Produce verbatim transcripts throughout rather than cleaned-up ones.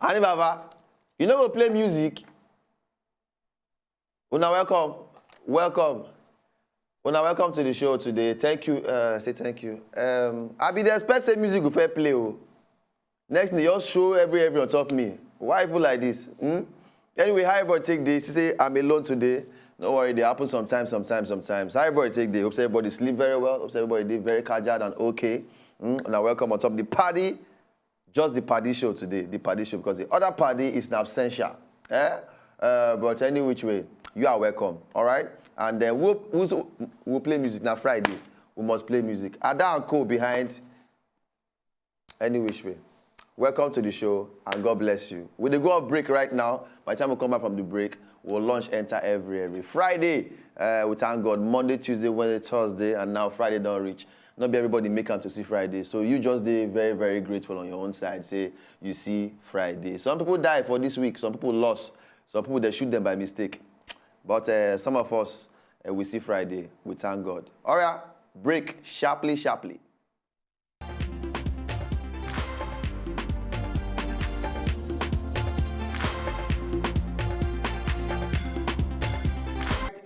Ani Baba, you no go play music? Una welcome. Welcome. Una welcome to the show today. Thank you. Uh, say thank you. Um, I be dey expect say music go first play o. Next thing, they just show every every on top me. Why people like this? Hmm? Anyway, how everybody take this? Say I'm alone today. No worry, they happen sometimes, sometimes, sometimes. How everybody take this? Hope say everybody sleep very well. Hope say everybody dey very casual and okay. Hmm? Una welcome on top the party. Just the party show today, the party show, because the other party is in absentia. Eh? Uh, but any which way, you are welcome. All right. And then we'll, we'll, we'll play music now Friday. We must play music. Ada and Co behind. Any which way. Welcome to the show and God bless you. We dey go on break right now. By the time we come back from the break, we'll launch Enter Every Every Friday. Uh, we thank God. Monday, Tuesday, Wednesday, Thursday, and now Friday don't reach. Not be everybody make am to see Friday. So you just dey very, very grateful on your own side. Say you see Friday. Some people die for this week. Some people lost. Some people they shoot them by mistake. But uh, some of us, uh, we see Friday. We thank God. All right, break sharply, sharply.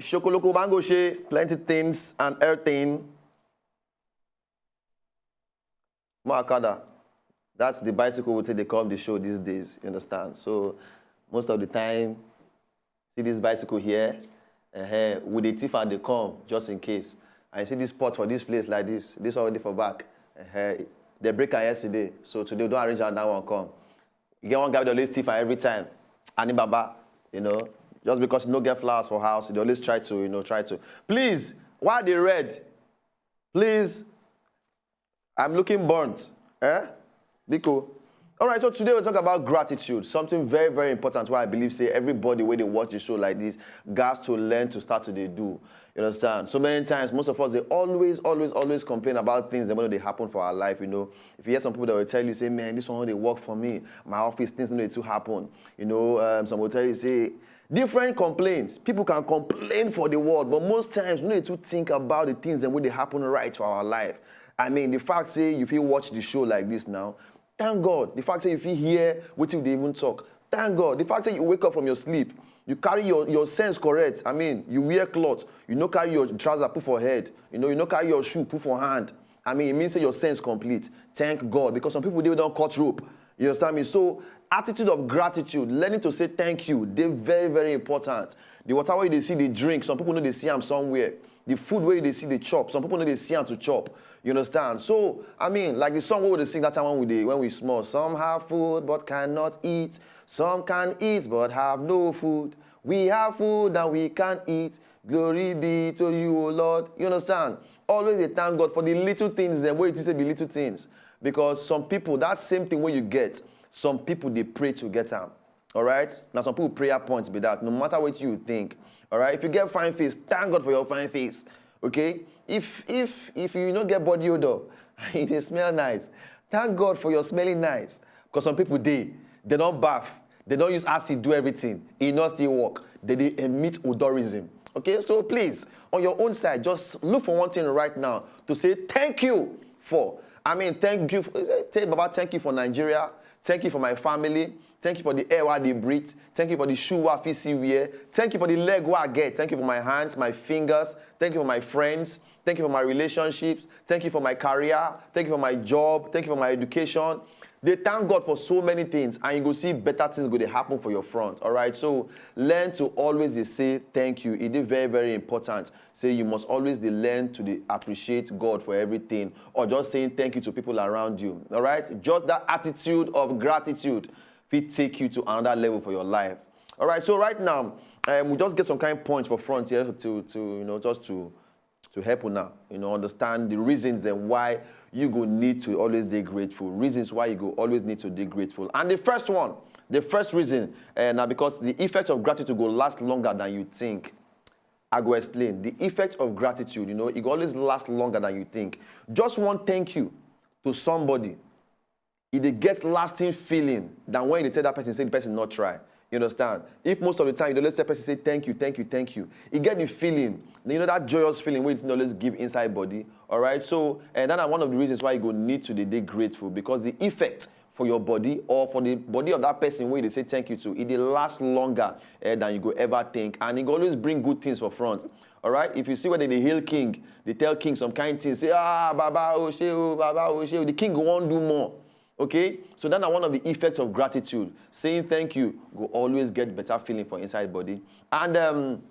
Shokoloko Bango Shey, plenty things and everything. More Okada. That's the bicycle we take dey come the show these days, you understand? So most of the time, see this bicycle here, uh, we dey thief and dey come just in case. And you see this pot for this place like this, this already for back. Uh, they break am yesterday, so today we don arrange another one come. You get one guy wey dey always thief am every time. Ani Baba, you know, just because you no get flowers for house, you dey always try to, you know, try to. Please, why the red? Please, I'm looking burnt. Eh? Biko. All right, so today we'll talk about gratitude, something very, very important. Why I believe say everybody wey dey watch the show like this gas to learn to start to dey do. You understand? So many times, most of us they always, always, always complain about things that when they happen for our life. You know, if you hear some people that will tell you, say, "Man, this one no dey work for me. My office things no dey too happen." You know, um, some will tell you, say, different complaints. People can complain for the world, but most times we no dey too think about the things that wey dey happen right for our life. I mean, the fact say you fit watch the show like this now, thank God. The fact say you fit hear wetin we dey even talk, thank God. The fact say you wake up from your sleep, you carry your, your sense correct. I mean, you wear cloth, you no carry your trouser put for head, you know, you no carry your shoe put for hand. I mean, it means say your sense complete. Thank God, because some people dey don cut rope. You understand me? So attitude of gratitude, learning to say thank you, dey very, very important. The water wey you dey see, dey drink, some people no dey see am somewhere. The food wey you dey see, dey chop, some people no dey see am to chop. You understand? So I mean, like the song wey we dey sing that time when we dey when we small. Some have food but cannot eat. Some can eat but have no food. We have food and we can eat. Glory be to you, O Lord. You understand? Always dey thank God for the little things dem wey you think say be little things. Because some people, that same thing wey you get, some people dey pray to get am. All right? Now some people prayer points be that. No matter what you think. All right? If you get fine face, thank God for your fine face. Okay? If if if you no get body odor, you dey smell nice. Thank God for your smelling nice. Because some people dey, they don baff, they don use acid do everything, e no still work. They dey emit odorism. Okay, so please, on your own side, just look for one thing right now to say thank you for. I mean, thank you. For, say, Baba, thank you for Nigeria. Thank you for my family. Thank you for the air wey I dey breathe. Thank you for the shoe wey I fit see wear. Thank you for the leg wey I get. Thank you for my hands, my fingers. Thank you for my friends. Thank you for my relationships. Thank you for my career. Thank you for my job. Thank you for my education. Dey thank God for so many things, and you go see better things go dey happen for your front. All right, so learn to always dey say thank you. E dey very, very important. Say you must always dey learn to dey appreciate God for everything, or just saying thank you to people around you. All right, just that attitude of gratitude fit take you to another level for your life. All right, so right now, um, we just get some kind points for front here to to you know just to to help una, you know, understand the reasons and why you go need to always dey grateful. Reasons why you go always need to dey grateful. And the first one, the first reason, uh, now because the effect of gratitude go last longer than you think. I go explain. The effect of gratitude, you know, it go always last longer than you think. Just one thank you to somebody, e dey get lasting feeling than when you dey tell that person say the person not try. You understand? If most of the time you dey always tell person say thank you, thank you, thank you, e get the feeling, you know, that joyous feeling wey you dey always give inside body. All right, so and that na one of the reasons why you go need to dey dey grateful, because the effect for your body or for the body of that person wey you dey say thank you to, e dey last longer eh, than you go ever think, and e go always bring good things for front. All right, if you see where they dey hail king, they tell king some kind things, say, "Ah, baba o ṣé o, baba o ṣé o," the king go wan do more. Okay, so that na one of the effects of gratitude. Saying thank you go always get better feeling for inside body. And um,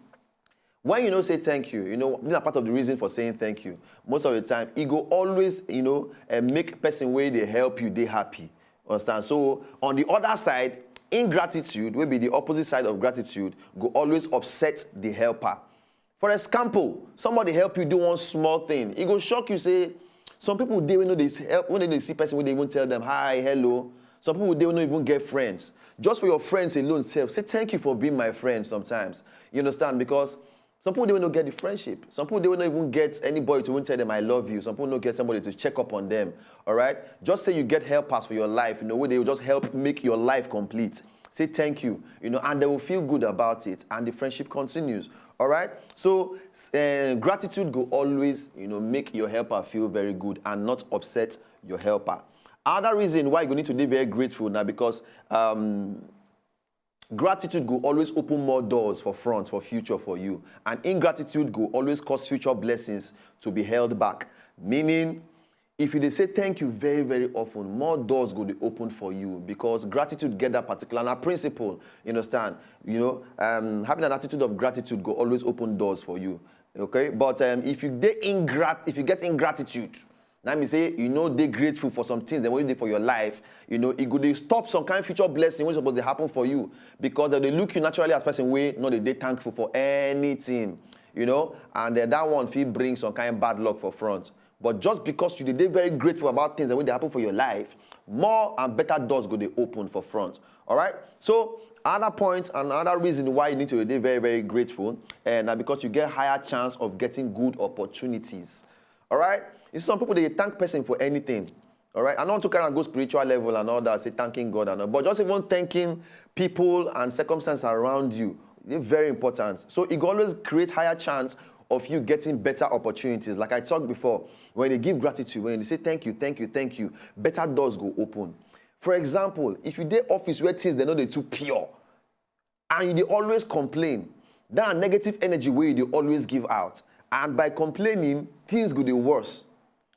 when you no say thank you, you know, these are part of the reason for saying thank you. Most of the time, e go always, you know, uh, make person wey dey help you dey happy. Understand? So on the other side, ingratitude, wey be the opposite side of gratitude, go always upset the helper. For example, somebody help you do one small thing, e go shock you say some people dey wey no dey help, wey no dey see person wey dey even tell them hi, hello. Some people dey wey no even get friends. Just for your friends alone sef, say thank you for being my friend sometimes. You understand? Because some people dey wey no get the friendship. Some people dey wey no even get anybody to even tell them I love you. Some people no get somebody to check up on them. All right? Just say you get helpers for your life, you know, wey dey just help make your life complete. Say thank you, you know, and they will feel good about it, and the friendship continues. All right? So uh, gratitude go always, you know, make your helper feel very good and not upset your helper. Another reason why you need to be very grateful now because um, gratitude go always open more doors for front, for future for you, and ingratitude go always cause future blessings to be held back. Meaning, if you dey say thank you very, very often, more doors go dey open for you because gratitude get that particular na principle. You understand? You know, um, having an attitude of gratitude go always open doors for you. Okay, but um, if you dey ingrat, if you get ingratitude, that means say you no dey grateful for some things that wey dey for your life. You know, e go dey stop some kind future blessing wey suppose dey happen for you because they dey look you naturally as person wey no dey dey thankful for anything. You know, and uh, that one fit bring some kind bad luck for front. But just because you dey dey very grateful about things that wey dey happen for your life, more and better doors go dey open for front. All right. So another point and another reason why you need to dey very, very grateful, and na because you get higher chance of getting good opportunities. All right. You see, some people dey thank person for anything. All right. I no want to carry am go spiritual level and all that, say thanking God and all, but just even thanking people and circumstances around you, e dey very important. So e go always create higher chance of you getting better opportunities. Like I talked before, when you give gratitude, when you say thank you, thank you, thank you, better doors go open. For example, if you dey office where things dem no dey too pure, and you dey always complain, that negative energy wey you dey always give out, and by complaining, things go dey worse.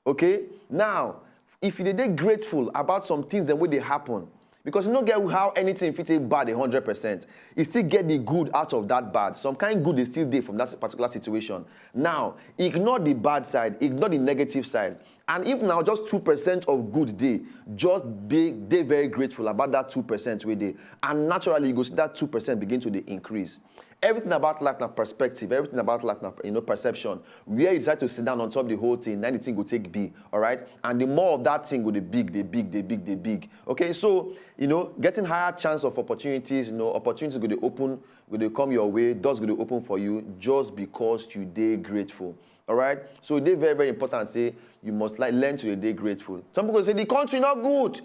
Okay? Now, if you dey dey grateful about some things dem wey dey happen, because you no get how anything fit take bad a hundred percent, e still get the good out of that bad. Some kind good dey still dey from that particular situation. Now, ignore the bad side, ignore the negative side. And if na just two percent of good dey, just be dey very grateful about that two percent wey dey. And naturally, you go see that two percent begin to dey increase. Everything about life na perspective. Everything about life na, you know, perception. Where you decide to sit down on top the whole thing, then the thing go take be, all right? And the more of that thing go dey big, dey big, dey big, dey big. Okay, so, you know, getting higher chance of opportunities, you know, opportunities go dey open, go dey come your way, doors go dey open for you just because you dey grateful. All right? So e dey very, very important say you must, like, learn to dey grateful. Some people say the country not good.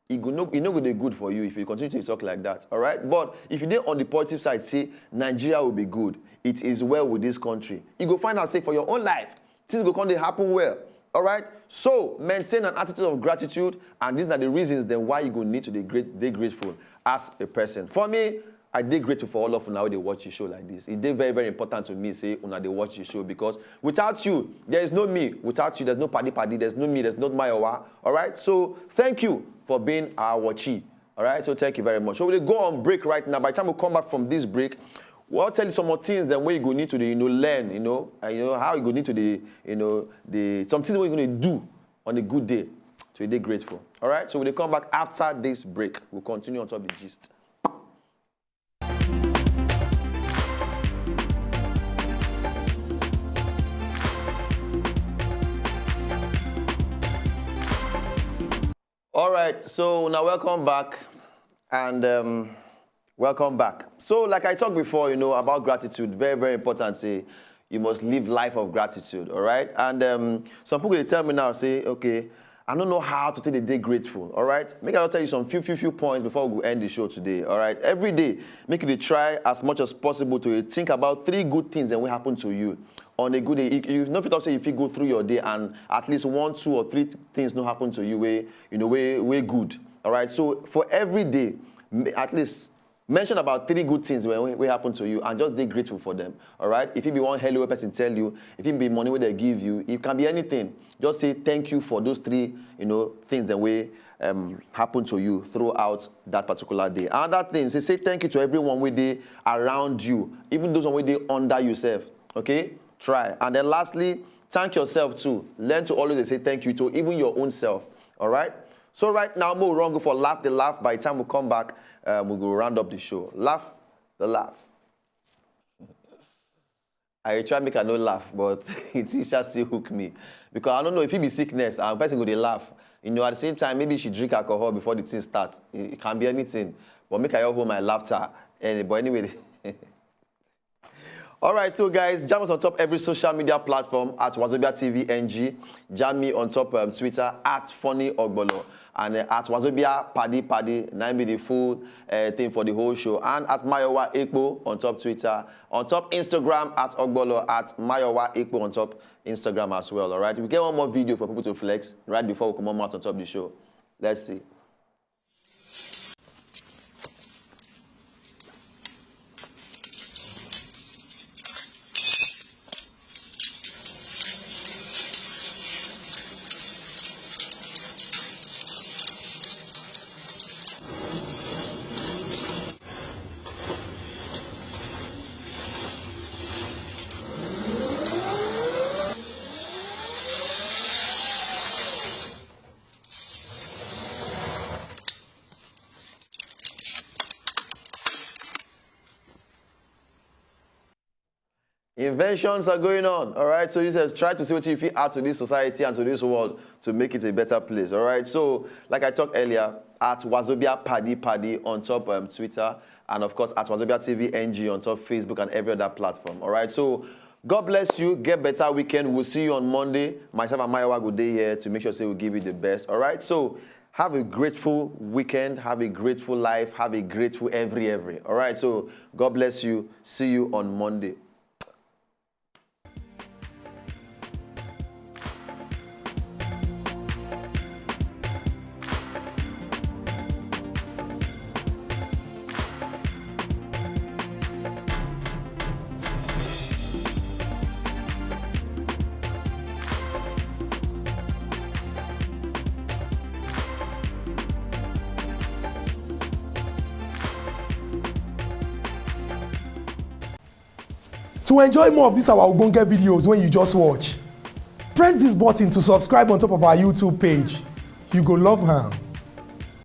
E go no, e no go dey good for you if you continue to talk like that. All right? But if you dey on the positive side, say Nigeria will be good. It is well with this country. You go find out say for your own life, things go come dey happen well. All right? So maintain an attitude of gratitude, and these are the reasons then why you go need to dey great, dey grateful as a person. For me, I dey grateful for all of una wey dey watch the show like this. E dey very, very important to me say una dey watch the show because without you, there is no me. Without you, there's no Paddy Paddy, there's no me, there's no Mayowa. All right? So thank you for being our watchee. All right? So thank you very much. So we dey go on break right now. By the time we come back from this break, we'll tell you some more things then wey you go need to dey, you know, learn, you know, and you know how you go need to dey, you know, the some things wey you go need to do on a good day. So you dey grateful. All right? So we dey come back after this break. We'll continue on top of the gist. All right, so now welcome back, and um, welcome back. So, like I talked before, you know, about gratitude, very, very important. Say you must live life of gratitude, all right? And um, some people dey tell me now, say, okay, I don't know how to take the day grateful, all right? Make I tell you some few, few, few points before we go end the show today, all right? Every day, make you dey try as much as possible to think about three good things that will happen to you on a good day. You, you no fit talk say you fit go through your day and at least one, two or three th- things no happen to you wey, you know, wey, wey good. All right, so for every day, m- at least mention about three good things wey wey happen to you and just dey grateful for them. All right, if it be one hello wey person tell you, if it be money wey they give you, it can be anything. Just say thank you for those three, you know, things that wey um, happen to you throughout that particular day. Another thing, say say thank you to everyone wey dey around you, even those one wey dey under yourself. Okay, try. And then lastly, thank yourself too. Learn to always dey say thank you to even your own self. All right. So right now, mo run go for laugh the laugh. By the time we come back, um, we go round up the show. Laugh the laugh. I try make I no laugh, but it shall still hook me because I don't know if it be sickness and person go dey laugh. You know, at the same time, maybe she drink alcohol before the thing start. It, it can be anything, but make I all hold my laughter. Any, but anyway, all right. So guys, jam us on top every social media platform at Wazobia T V N G. Jam me on top um, Twitter at Funny Ogbolo and uh, at Wazobia Paddy Paddy. Nine be the full uh, thing for the whole show. And at Mayowa Ekpo on top Twitter, on top Instagram at Ogbolo, at Mayowa Ekpo on top Instagram as well. All right, we get one more video for people to flex right before we come on out on top the show. Let's see. Inventions are going on, all right? So you just try to see what you fit add to this society and to this world to make it a better place, all right? So, like I talked earlier, at Wazobia Paddy Paddy on top um, Twitter, and of course at Wazobia T V N G on top Facebook and every other platform, all right? So, God bless you. Get better weekend. We'll see you on Monday. Myself and Mayowa go day here to make sure say we give you the best. All right. So have a grateful weekend. Have a grateful life. Have a grateful every every. All right. So God bless you. See you on Monday. To enjoy more of these our ogbonge videos when you just watch, press this button to subscribe on top of our YouTube page. You go love am.